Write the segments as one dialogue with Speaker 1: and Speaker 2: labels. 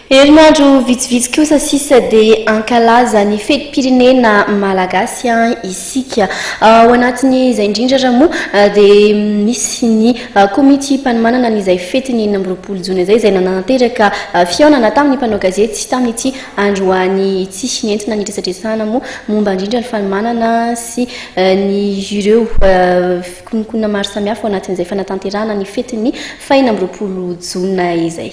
Speaker 1: Herinandro vitsivitsy kosa sisa dia hankalaza ny fetim-pirenena malagasy isika. Ao anatin'izay indrindra ary moa dia misy ny komity mpanomanana an'izay fetin'ny 26 jona izay, izay nanatanteraka fihaonana tamin'ny mpanao gazety tamin'ity androany ity. Nentina niresadresahana moa momba indrindra ny fanomanana sy ny ireo fikononkonona maro samihafa ao anatin'izay fanatanterahana ny fetin'ny faha 26 jona izay.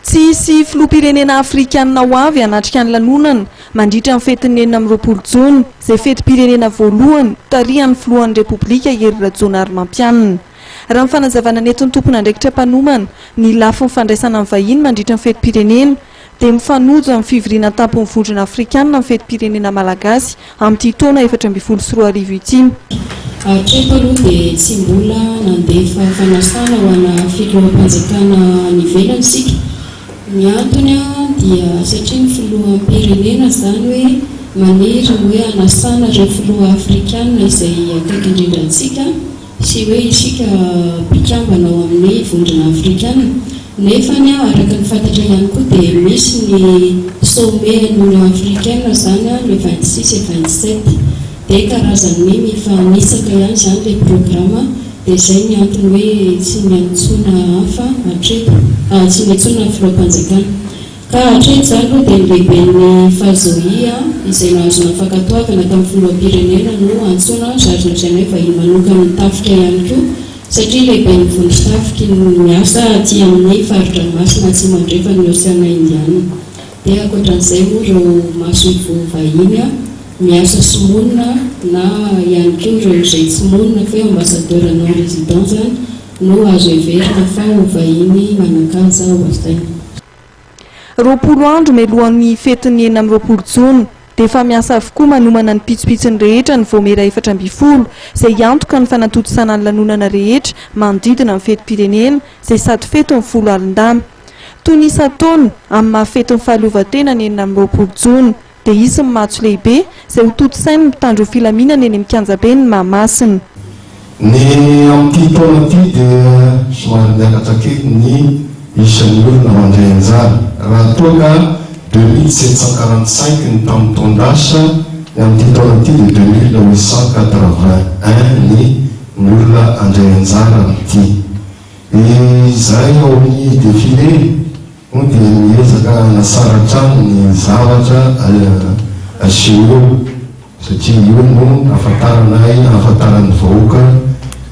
Speaker 2: Tsy hisy filoham-pirenena afrikanina ho avy hanatrika ny lanonana mandritra ny fetin'ny 26 jona, izay fetim-pirenena voalohany tarihan'ny filohan'ny Repoblika Hery Rajaonarimampianina. Raha ny fanazavana nentin'ny tompon'andraikitra mpanomana ny lafiny fandraisana ny vahiny mandritra ny fetim-pirenena dia mifanojo amin'ny fivoriana an-tampon'ny Vondrona Afrikanina ny fetim-pirenena malagasy amin'ity taona 2014 ity.
Speaker 3: Hatreto aloha dia tsy mbola nandefa fanasana ho ana filoham-panjakana any ivelany isika. Ny antony dia satria ny filoham-pirenena izany hoe maniry ny hoe hanasana ireo filoha afrikana izay akaiky indrindra antsika. sy hoe isika mpikambana ao amin'ny Vondrona Afrikana. Nefa anie araka ny fantatra ihany koa dia misy ny sommet an'ny Union Africaine izany le 26 et 27. Dia karazan'ny mifanisaka ihany izany ilay programa dia izay ny antony hoe tsy niantsoana hafa hatreto, tsy niantsoana filoham-panjakana. Ka hatreto izany aloha dia ny lehiben'ny Fazoi izay nahazoana fankatoavana tamin'ny filoham-pirenena no antsoina ary lazaina hoe vahiny manokan'ny tafika ihany koa satria lehiben'ny vondron-tafiky ny miasa aty amin'ny fari-dranomasina atsimo andrefan'ny Oseana Indiana. Dia ankoatran'izay moa ireo masoivoho vahiny miasa sy monina na ihany koa ireo izay tsy monina fa hoe ambassadeur non résident izany no azo heverina fa ho vahiny manan-kaja ho asaina.
Speaker 2: 20 andro mialohan'ny fetin'ny 26 jona dia efa miasa avokoa manomana ny pitsopitsony rehetra ny Vaomiera 14 izay hiantoka ny fanatontosana ny lanonana rehetra manodidina ny fetim-pirenena izay sady fetin'ny folo alin-dahy. Toy ny isan-taona, amin'ny maha fetin'ny fahaleovantena ny 26 jona dia hisy ny matso lehibe izay ho tontosain'ny mpitandro filaminana eny amin'ny kianjaben'i Mahamasina.
Speaker 4: Ny amin'ity taona ity dia somary miakatra kely ny isan'ny olona mandray anjara. Raha toa ka 2745 ny tamin'ny taon-dasa, ny amin'ity taona ity dia 2881 ny ny olona handray anjara amin'ity. Izahay ao amin'ny défilé. Moa dia miezaka hanasara hatrany ny zavatra aseho eo satria io no ahafantaranay, ahafantaran'ny vahoaka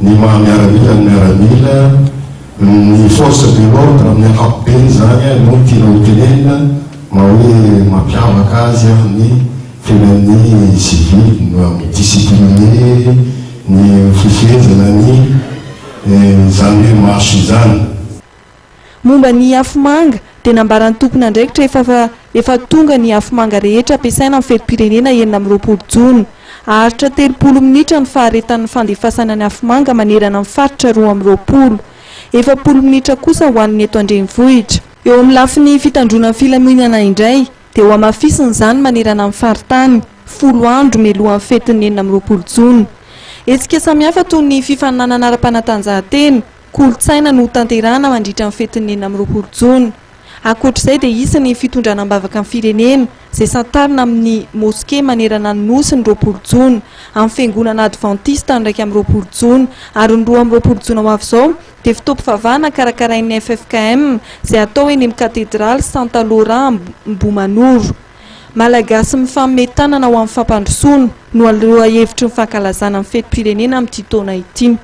Speaker 4: ny maha miaramila ny miaramila, ny force de l'ordre amin'ny ankapobeny izany no tiana ho tenenina maha hoe mampiavaka azy amin'ny fiainan'ny sivily, ny mi-discipliner, ny fifehezana ny izany hoe maso izany.
Speaker 2: Momba ny afomanga dia nambaran'ny tompon'andraikitra efa fa efa tonga ny afomanga rehetra ampiasaina amin'ny fetim-pirenena 26 jona. Haharitra 30 minitra ny faharetan'ny fandefasana ny afomanga manerana ny faritra 22. 40 minitra kosa ho an'ny eto an-drenivohitra. Eo amin'ny lafiny fitandroana ny filaminana indray dia hohamafisina izany manerana ny faritany, folo andro mialohan'ny fetin'ny 26 jona. Hetsika samihafa toy ny fifaninanana ara-panatanjahantena, Kolontsaina no hotanterahana mandritra ny fetin'ny 26 jona. Ankoatra izay dia hisy ny fitondrana am-bavaka ny firenena, izay santarina amin'ny moske manerana ny Nosy ny 20 jona, amin'ny fiangonana advantista ny 21 jona ary ny 22 jona ho avy izao dia fotoam-pivavahana karakarain'ny ffkm izay hatao eny amin'ny katedraly Santa Laura Ambohimanoro. Malagasy mifanome tanana ho amin'ny fampandrosoana no lohahevitry ny fankalazana ny fetim-pirenena amin'ity taona ity.